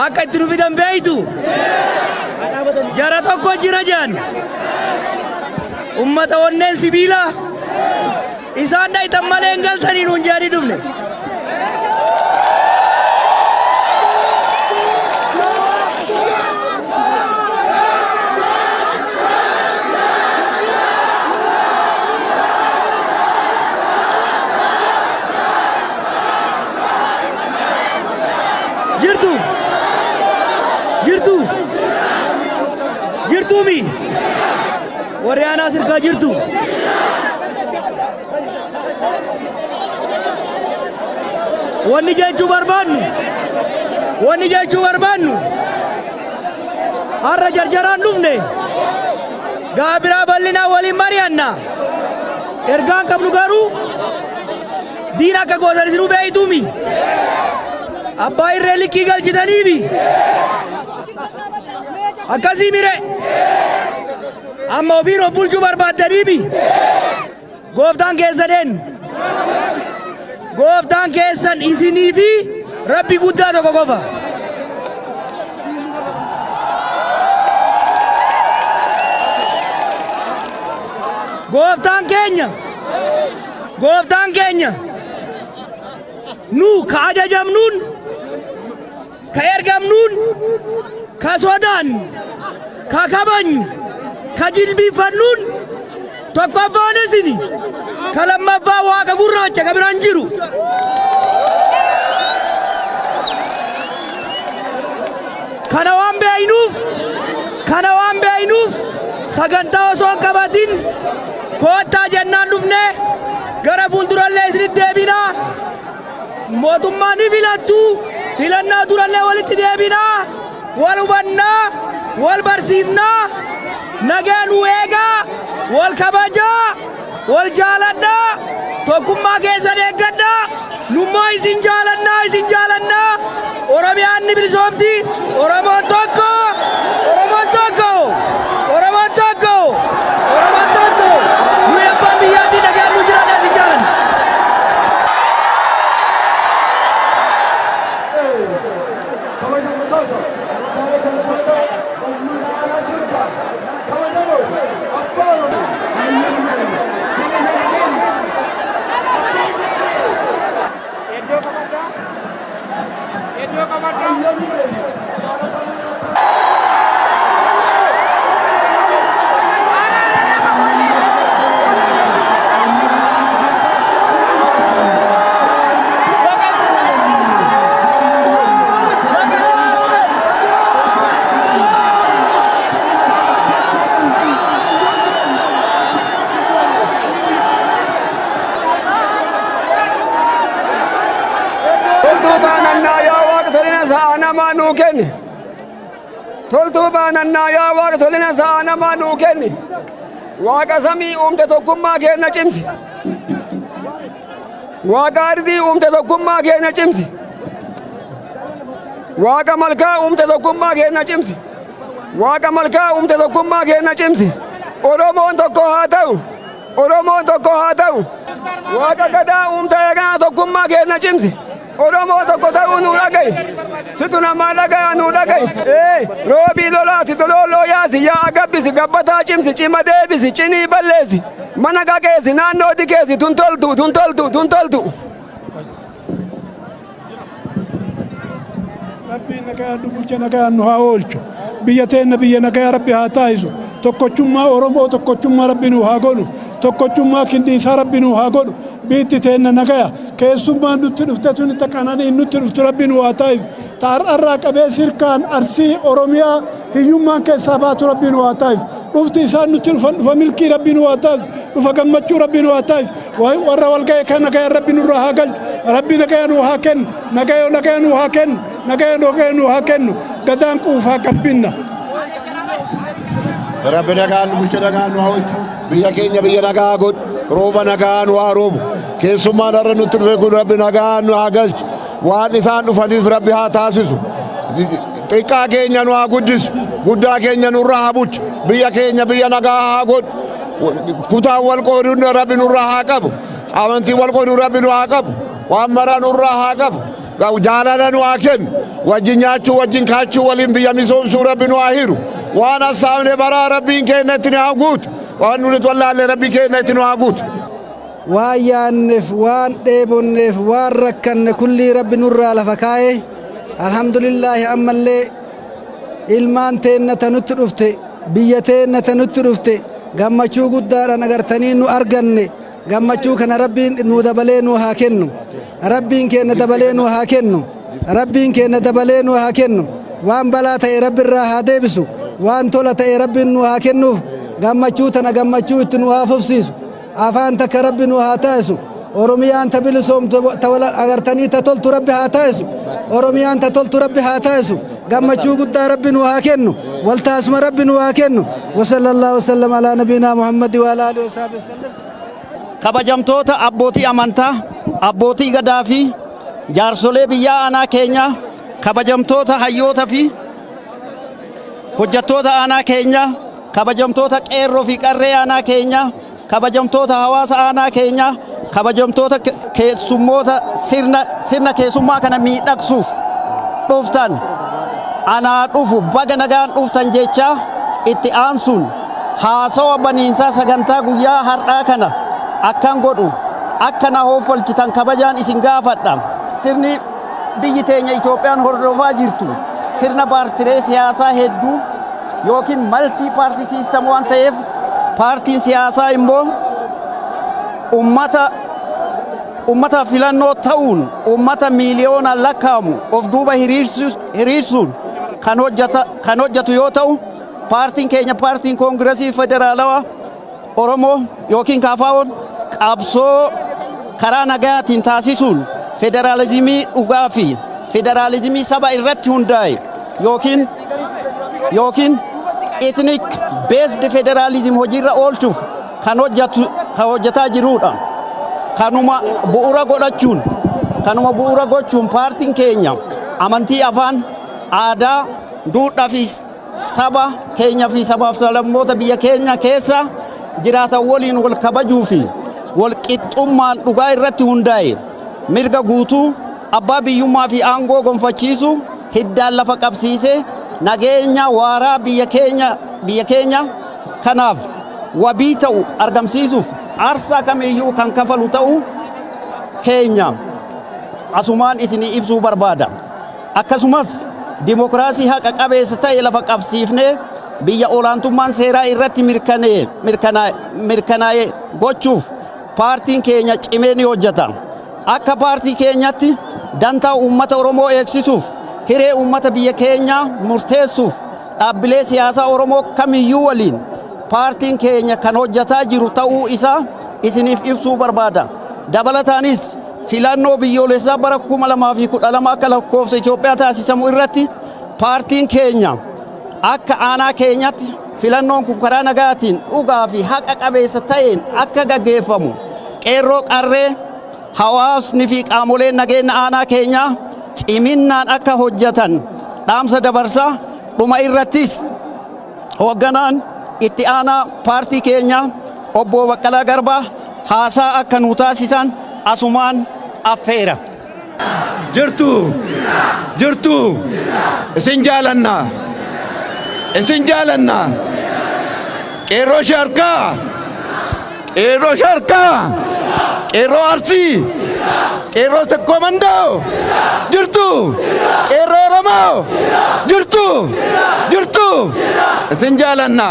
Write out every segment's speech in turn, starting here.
Akka itti nu fidan beeytu? Jara tokko jira jedhan. Ummata onneen sibiilaa. Isaan dhaytan malee hin galtanii nuun jedhanii dhufne. Jirtu? Jirtu? Jirtuumi? Warri aanaa sirkaa jirtu? Wanni jechuu barbaannu wanni jechuu barbaannu har'a jarjaraan dhufne gaa biraa bal'inaa waliin mari'anna. Ergaan qabnu garuu diina akka gootan isinuu beeytuumi. Abbaa irree likkii galchitaniifi. Akkasii mire. Amma ofiin of bulchuu barbaaddaniifi. Gooftaan keessan eenyu? Gooftaan keessan isinii fi Rabbi guddaa tokko qofa. Gooftaan keenya Gooftaan keenya nu ka ajajamnuun ka ergamnuun ka sodaannu ka kabajnu ka jilbiiffannuun tokkoffaan isini ka lammaffaa waaqa gurraacha ka biraan jiru. Kana waan beeynuuf kana waan beeynuuf sagantaa osoo hin qabatin koottaa jennaan dhufne gara fuuldurallee isinitti deebinaa. Mootummaa ni filattu filannaa durallee walitti deebinaa wal hubannaa wal barsiifnaa nagaa nu eegaa wal kabajaa wal jaaladhaa tokkummaa keessan eeggadhaa nummoo isin jaalannaa isin jaalannaa Oromiyaan ni bilisoomti Oromoon tokko Oromoon tokko Oromoon tokko Oromoon tokko nuyi abbaan biyyaatii nagaan nu jiraadhaa isin jaalanna. Kabajamtoota, jaalatamtoota uummata aanaa Shirkaa, kabajamoo abbaa Oromoo, Iddoo qabadhaa. Iddoo qabadhaa. Toltuu baanannaa yaa waaqa tolina sa'a namaa nuu kenni. Toltuu baanannaa yaa waaqa tolina sa'a namaa nuu kenni. Waaqa samii uumte tokkummaa keenya cimsi. Waaqa ardii uumte tokkummaa keenya cimsi. Waaqa malkaa uumte tokkummaa keenya cimsi. Waaqa malkaa uumte tokkummaa keenya cimsi. Oromoon tokko haa ta'u. Oromoon tokko haa ta'u. Waaqa gadaa uumte eeganaa tokkummaa keenya cimsi. Oromoo tokko ta'uu nuu dhaga'i. Situ namaa dhagaya nuu dhaga'i. Ee roobii lolaasi dolooloo yaasi yaa'a gabbisi gabbataa cimsi cima deebisi cinii balleessi mana qaqeessi naannoo dikeessi tun toltu tun toltu tun toltu. Rabbiin nagayaan nu bulche nagayaan nu haa oolchu. Biyya teenna biyya nagayaa Rabbi haa taasisu. Tokkochummaa Oromoo tokkochummaa Rabbi nu haa godhu. Tokkochummaa kindiisaa Rabbi nu haa godhu. Biitti teenna nagaya. Keessummaan nutti dhufte tuni ta qananiin nutti dhuftu Rabbi nu haa taasisu. Ta har'arraa qabee sirkaan Arsii Oromiyaa hiyyummaan keessaa baatu Rabbi nu haa taasisu. Dhufti isaan nutti dhufan dhufa milkii Rabbi nu haa taasisu. Dhufa gammachuu Rabbi nu haa taasisu. Warra wal ga'e kan nagaya Rabbi nurraa haa galchu. Rabbi nagaya nu haa kennu. Nagaya nagaya nu haa kennu. Nagaya nagaya nu haa kennu. Gadaan quufaa gabbinna. Rabbi nagaan nu bulche nagaan nu haa oolchu. Biyya keenya biyya nagaa godhu. Rooba nagaa nu haa roobu. Keessummaan har'a nutti dhufe kun Rabbi nagaan nu haa galchu. Waan isaan dhufaniif Rabbi haa taasisu. Xiqqaa keenya nu haa guddisu. Guddaa keenya nurraa haa bulchu. Biyya keenya biyya nagaa haa godhu. Kutaan wal qooduun Rabbi nurraa haa qabu. Amantii wal qooduu Rabbi nu haa qabu. Waan maraa nurraa haa qabu. Jaalala nu haa kennu. Wajjin nyaachuu, wajjin kaachuu, waliin biyya misoomsuu Rabbi nu haa hiru. Waan hassaabne baraa Rabbiin keenya itti nu haa guutu. Waan nuti wallaalle Rabbi keenya itti nu haa guutu. Waan yaanneef, waan dheebonneef, waan rakkanne kullii Rabbi nurraa lafa kaa'e. Alhamdulillaahi, ammallee ilmaan teenna ta nutti dhufte, biyya teenna ta nutti dhufte, gammachuu guddaadhaan agartanii nu arganne. Gammachuu kana Rabbiin nu dabalee nu haa kennu. Rabbiin keenya dabalee nu haa kennu. Rabbiin keenya dabalee nu haa kennu. Waan balaa ta'e Rabbi irraa haa deebisu. Waan tola ta'e Rabbiin nu haa kennuuf. Gammachuu tana gammachuu itti nu haa fufsiisu. Afaan takka Rabbi nu haa taasisu. Oromiyaan ta bilisoomtu, ta wal agartanii ta toltu Rabbi haa taasisu. Oromiyaan ta toltu Rabbi haa taasisu. Gammachuu guddaa Rabbi nu haa kennu. Waltaasuma Rabbi nu haa kennu. وصلى الله وسلم على نبينا محمد وعلى آله وصحبه وسلم. Kabajamtoota abbootii amantaa, abbootii gadaa fi jaarsolee biyyaa aanaa keenyaa, kabajamtoota hayyoota fi hojjettoota aanaa keenyaa, kabajamtoota qeerroo fi qarree aanaa keenyaa, kabajamtoota hawaasa aanaa keenyaa, kabajamtoota keessummoota sirna keessummaa kana miidhagsuuf dhuftan, anaa dhufu, baga nagaan dhuftan jechaa, itti aansuun haasawa baniinsaa sagantaa guyyaa har'aa kana akkan godhu akka na hoofalchitan kabajaan isin gaafadha. Sirni biyyi teenya Itoophiyaan hordofaa jirtu sirna paartilee siyaasaa hedduu yookiin multi party system waan ta'eef, paartiin siyaasaa immoo ummata filannoo ta'uun ummata miiliyoonaan lakkaa'amu of duuba hiriirsuun kan hojjetu yoo ta'u, paartiin keenya, Paartiin Koongiresii Federaalawaa Oromoo yookiin KFO'n, qabsoo karaa nagaatiin taasisuun federaalizimii dhugaa fi federaalizimii saba irratti hundaa'e yookiin ethnic based federalism hojiirra oolchuuf kan hojjetaa jirudha. Kanuma bu'uura gochuun paartiin keenya amantii, afaan, aadaa, duudhaa fi saba keenya fi sabaaf sablammoota biyya keenya keessa jiraatan waliin wal kabajuu fi wal qixxummaan dhugaa irratti hundaa'e mirga guutuu abbaa biyyummaa fi aangoo gonfachiisu hiddaan lafa qabsiisee nageenya waaraa biyya keenya kanaaf wabii ta'u argamsiisuuf aarsaa kamiyyuu kan kafalu ta'uu keenya asumaan isinii ibsuu barbaada. Akkasumas dimokiraasii haqa qabeessa ta'e lafa qabsiifnee biyya olaantummaan seeraa irratti mirkanaa'e gochuuf paartiin keenya cimee ni hojjeta. Akka paartii keenyatti dantaa uummata Oromoo eegsisuuf, hiree uummata biyya keenyaa murteessuuf dhaabbilee siyaasaa Oromoo kamiyyuu waliin paartiin keenya kan hojjetaa jiru ta'uu isaa isiniif ibsuu barbaada. Dabalataanis filannoo biyyoolessaa bara 2012 akka lakkoofsa Itoophiyaa taasisamu irratti paartiin keenya akka aanaa keenyatti filannoon kun karaa nagaatiin, dhugaa fi haqa qabeessa ta'een akka gaggeeffamu qeerroo, qarree, hawaasni fi qaamoleen nageenya aanaa keenyaa ciminnaan akka hojjetan dhaamsa dabarsaa. Dhuma irrattis hoogganaan itti aanaa paartii keenyaa obbo Baqqalaa Garbaa haasaa akka nu taasisan asumaan affeera. Jirtu, jirtu, isin jaalanna, isin jaalanna. Qeerroo Sharkaa, Qeerroo Sharkaa, Qeerroo Arsii, Qeerroo Sakkoo Mandoo, jirtu, Qeerroo Oromoo, jirtu, jirtu, isin jaalanna.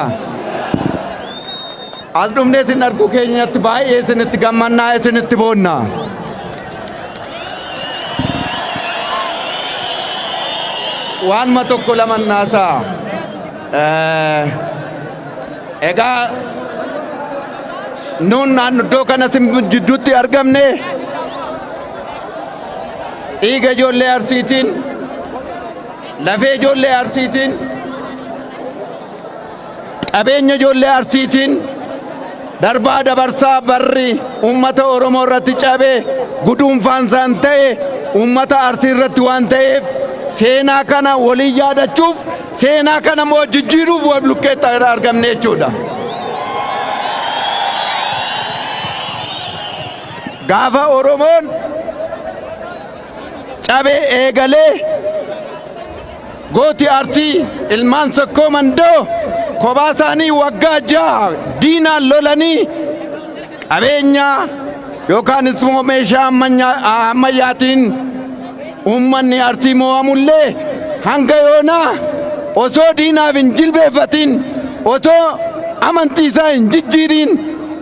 As dhufnee isin arguu keenyatti baay'ee isinitti gammannaa, isinitti boonna. Waanuma tokko lama naasaa. Egaa nuun naannoo iddoo kana isin jidduutti argamne dhiiga ijoollee Arsiitiin, lafee ijoollee Arsiitiin, qabeenya ijoollee Arsiitiin, darbaa dabarsaa barri uummata Oromoo irratti cabe guduunfaan isaan ta'e uummata Arsii irratti waan ta'eef, seenaa kana waliin yaadachuuf, seenaa kana immoo jijjiiruuf wal bukkeetti argamne jechuudha. Gaafa Oromoon cabee eegalee gooti Arsii ilmaan Sokkoo Mandoo kophaa isaanii waggaa 6 diinaan lolanii qabeenya yookaan immoo meeshaa ammayyaatiin uummanni Arsii mo'amullee hanga yoonaa osoo diinaaf hin jilbeeffatin, osoo amantii isaa hin jijjiiriin,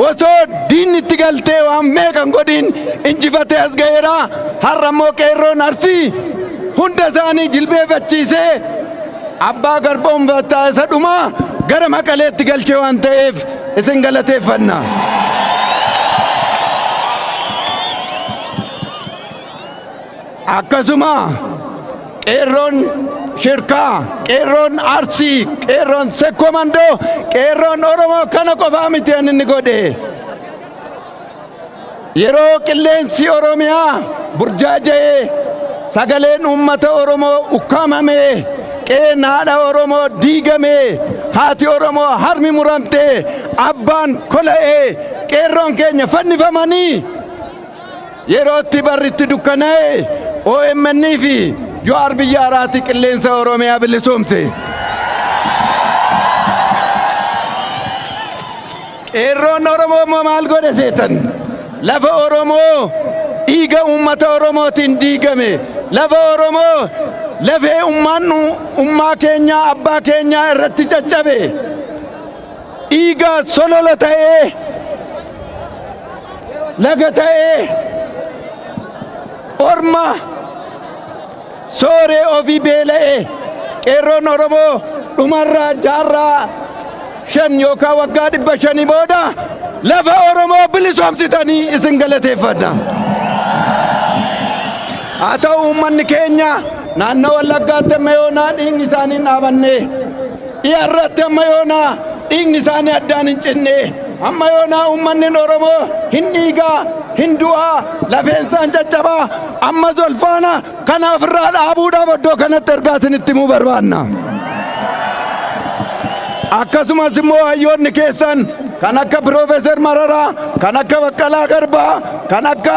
osoo diinni itti galtee waan meeqan godhin injifatee as ga'eera. Har'a immoo qeerroon Arsii hunda isaanii jilbeeffachiisee abbaa garboomfataa isa dhumaa gara Maqaleetti galchee waan ta'eef isin galateeffanna. Akkasuma qeerroon Shirkaa, qeerroon Arsii, qeerroon Sekkoo Mandoo, qeerroon Oromoo kana qofaa miti kan inni godhe. Yeroo qilleensi Oromiyaa burjaaja'ee, sagaleen uummata Oromoo ukkaamamee, qe'een haadha Oromoo diigamee, haati Oromoo harmi muramtee, abbaan kola'ee, qeerroon keenya fannifamanii yerootti barritti dukkanaa'e OMN fi Jawaar biyya araati qilleensa Oromiyaa bilisoomse. Qeerroon Oromoo immoo maal godhe seetan? Lafa Oromoo dhiiga uummata Oromootiin diigame. Lafa Oromoo lafee ummaan ummaa keenyaa abbaa keenyaa irratti caccabe. Dhiiga solola ta'ee, laga ta'ee, orma sooree ofii beela'e. Qeerroon Oromoo dhumarraa jaarraa 5 yookaan waggaa 500 booda lafa Oromoo bilisoomsitanii isin galateeffadha. Haa ta'u, uummanni keenya naannoo Wallaggaatti amma yoonaa dhiigni isaanii hin dhaabanne. Dhiya irratti amma yoonaa dhiigni isaanii addaan hin cinne. Amma yoonaa uummanni Oromoo hin dhiigaa, hin du'aa, lafeen isaan caccabaa, ammas olfaana kana ofirraa dhaabuudhaaf iddoo kanatti ergaa isinitti himuu barbaanna. Akkasumas immoo hayyoonni keessan kan akka Piroofeesar Mararaa, kan akka Baqqalaa Garbaa, kan akka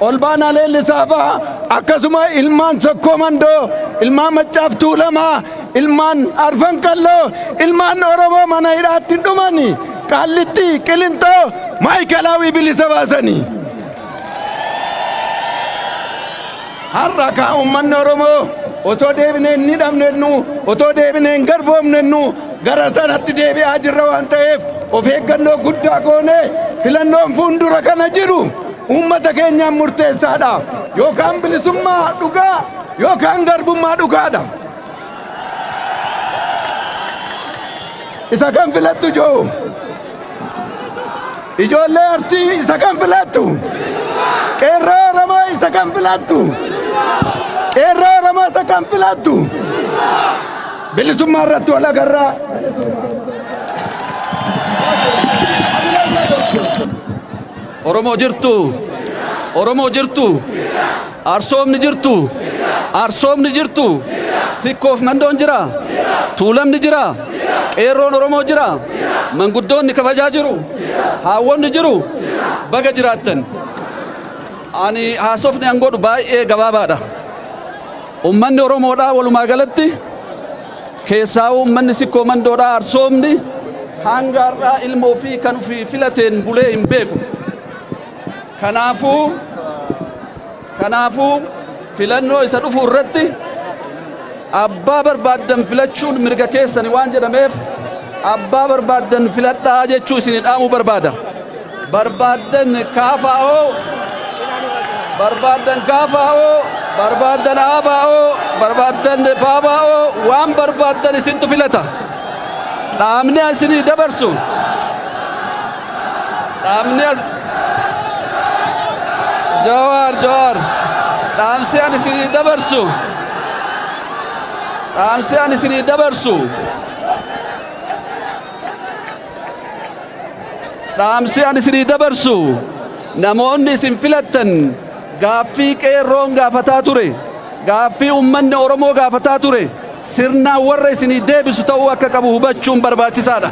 Olbaanaa Leellisaa fa'a, akkasuma ilmaan Sokkoo Mandoo, ilmaan Maccaaf Tuulamaa, ilmaan Arfan Qalloo, ilmaan Oromoo mana hidhaatti dhumani Qaallitti, Qilinxoo, Maayikalaawii bilisa baasanii. Har'a kaa uummanni Oromoo osoo deebinee hin hidhamnennu, otoo deebinee hin garboomnennu gara sanatti deebi'aa jirra waan ta'eef of eeggannoo guddaa goone filannoon fuuldura kana jiru uummata keenyaan murteessaadha. Yookaan bilisummaa dhugaa yookaan garbummaa dhugaadha. Isa kan filattu joo? Ijoollee Arsii, isa kan filattu? Qeerroo Oromoo, isa kan filattu? Qeerroo Oromoo, isa kan filattu? Bilisummaa irratti wal agarraa. Oromoo jirtu? Oromoo jirtu? Arsoomni jirtu? Arsoomni jirtu? Sikkoof Mandoon jira? Tuulamni jira? Qeerroon Oromoo jira? Manguddoonni kabajaa jiru? Haawwonni jiru? Baga jiraattan. Ani haasofni an godhu baay'ee gabaabaadha. Ummanni Oromoodhaa walumaa galatti, keessaa'uu ummanni Sikkoo Mandoodhaa, Arsoomni hanga har'aa ilma ofii kan ofii filateen bulee hin beeku. Kanaafuu filannoo isa dhufu irratti abbaa barbaaddan filachuun mirga keessani waan jedhameef abbaa barbaaddan filadhaa jechuu isin dhaamuu barbaada. Barbaaddan KFO, barbaaddan KFO, barbaaddan ABO, barbaaddan PABO, waan barbaaddan isintu filata. Dhaamni isinii dabarsu. Dhaamni as Jawaar, Jawaar, dhaamsi ani isinii dabarsu. Dhaamsi ani isinii dabarsu. Dhaamsi ani isinii dabarsu, namoonni isin filattan gaaffii qeerroon gaafataa ture, gaaffii uummanni Oromoo gaafataa ture sirnaan warra isinii deebisu ta'uu akka qabu hubachuun barbaachisaadha.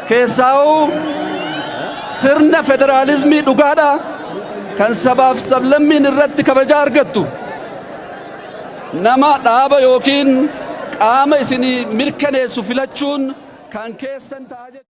Keessaa'uu sirna federaalizmii dhugaadha kan sabaaf sablammiin irratti kabajaa argattu. Nama dhaaba yookiin qaama isinii mirkaneessu filachuun kan keessan ta'a jechuudha.